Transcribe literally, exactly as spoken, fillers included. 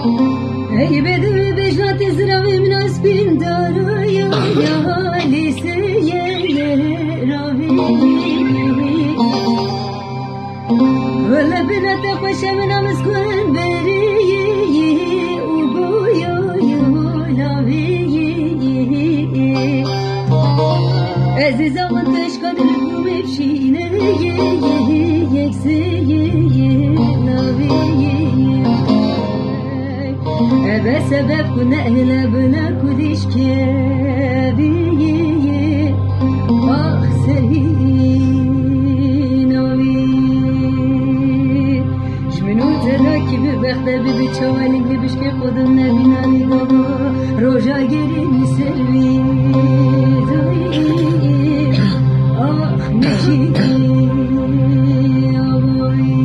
Ey bedewê bejna tê ziravê min a spîn dara ya, ya lîseyê ravî. Wele bina te xweşe min a miskun berî û boyo yo lavî. Ezîza min te şka dilgûmê bişîne ye, ye, ye, yeksê ye, ye, lavî ye, ye. Ebe sebep ku nehêle bine ku dîşkê bîyî, ax serî navî. Ji min û te dakî bi bexte bi bi çawa lingê bişkê qodim nebîna lê gava roja gerî min ser wî. Ax min jî avoyî.